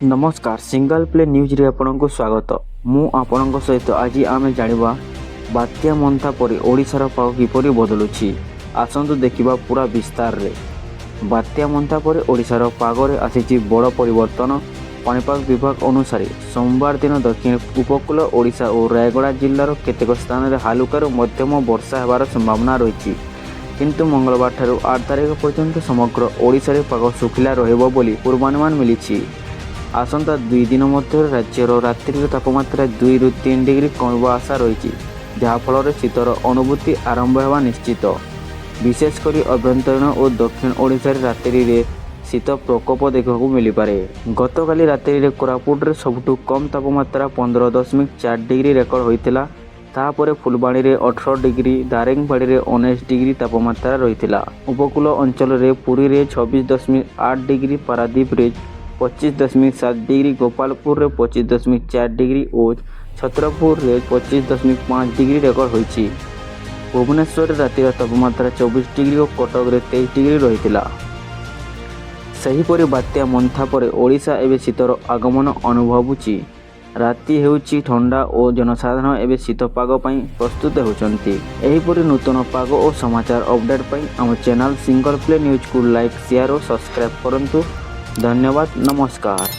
ନମସ୍କାର, single play ନ୍ୟୁଜ୍ରେ ଆପଣଙ୍କୁ ସ୍ୱାଗତ। ମୁଁ ଆପଣଙ୍କ ସହିତ। ଆଜି ଆମେ ଜାଣିବା ବାତ୍ୟା ମୋନ୍ଥା ପରେ ଓଡ଼ିଶାର ପାଗ କିପରି ବଦଳୁଛି। ଆସନ୍ତୁ ଦେଖିବା ପୁରା ବିସ୍ତାରରେ। ବାତ୍ୟା ମୋନ୍ଥା ପରେ ଓଡ଼ିଶାର ପାଗରେ ଆସିଛି ବଡ଼ ପରିବର୍ତ୍ତନ। ପାଣିପାଗ ବିଭାଗ ଅନୁସାରେ ସୋମବାର ଦିନ ଦକ୍ଷିଣ ଉପକୂଳ ଓଡ଼ିଶା ଓ ରାୟଗଡ଼ା ଜିଲ୍ଲାର କେତେକ ସ୍ଥାନରେ ହାଲୁକାରୁ ମଧ୍ୟମ ବର୍ଷା ହେବାର ସମ୍ଭାବନା ରହିଛି। କିନ୍ତୁ ମଙ୍ଗଳବାର ଠାରୁ 8 ତାରିଖ ପର୍ଯ୍ୟନ୍ତ ସମଗ୍ର ଓଡ଼ିଶାରେ ପାଗ ଶୁଖିଲା ରହିବ ବୋଲି ପୂର୍ବାନୁମାନ ମିଳିଛି। ଆସନ୍ତା 2 ଦିନ ମଧ୍ୟରେ ରାଜ୍ୟର ରାତ୍ରିର ତାପମାତ୍ରା 2ରୁ 3 ଡିଗ୍ରୀ କମିବା ଆଶା ରହିଛି, ଯାହାଫଳରେ ଶୀତର ଅନୁଭୂତି ଆରମ୍ଭ ହେବା ନିଶ୍ଚିତ। ବିଶେଷ କରି ଆଭ୍ୟନ୍ତରୀଣ ଓ ଦକ୍ଷିଣ ଓଡ଼ିଶାରେ ରାତ୍ରିରେ ଶୀତ ପ୍ରକୋପ ଦେଖିବାକୁ ମିଳିପାରେ। ଗତକାଲି ରାତ୍ରିରେ କୋରାପୁଟରେ ସବୁଠୁ କମ୍ ତାପମାତ୍ରା 15.4 ଡିଗ୍ରୀ ରେକର୍ଡ ହୋଇଥିଲା। ତାପରେ ଫୁଲବାଣୀରେ 18 ଡିଗ୍ରୀ, ଦାରିଙ୍ଗବାଡ଼ିରେ 19 ଡିଗ୍ରୀ ତାପମାତ୍ରା ରହିଥିଲା। ଉପକୂଳ ଅଞ୍ଚଳରେ ପୁରୀରେ 26.8 ଡିଗ୍ରୀ, ପାରାଦ୍ୱୀପରେ 25.7 ଡିଗ୍ରୀ, ଗୋପାଳପୁରରେ 25.4 ଡିଗ୍ରୀ ଓ ଛତ୍ରପୁରରେ 25.5 ଡିଗ୍ରୀ ରେକର୍ଡ ହୋଇଛି। ଭୁବନେଶ୍ୱରରେ ରାତିର ତାପମାତ୍ରା 24 ଡିଗ୍ରୀ ଓ କଟକରେ 23 ଡିଗ୍ରୀ ରହିଥିଲା। ସେହିପରି ବାତ୍ୟା ମୋନ୍ଥା ପରେ ଓଡ଼ିଶା ଏବେ ଶୀତର ଆଗମନ ଅନୁଭବୁଛି। ରାତି ହେଉଛି ଥଣ୍ଡା ଓ ଜନସାଧାରଣ ଏବେ ଶୀତ ପାଗ ପାଇଁ ପ୍ରସ୍ତୁତ ହେଉଛନ୍ତି। ଏହିପରି ନୂତନ ପାଗ ଓ ସମାଚାର ଅପଡେଟ୍ ପାଇଁ ଆମ ଚ୍ୟାନେଲ୍ ସିଙ୍ଗଲ ପ୍ଲେ ନ୍ୟୁଜ୍କୁ ଲାଇକ୍, ସେୟାର ଓ ସବସ୍କ୍ରାଇବ୍ କରନ୍ତୁ। ଧନ୍ୟବାଦ, ନମସ୍କାର।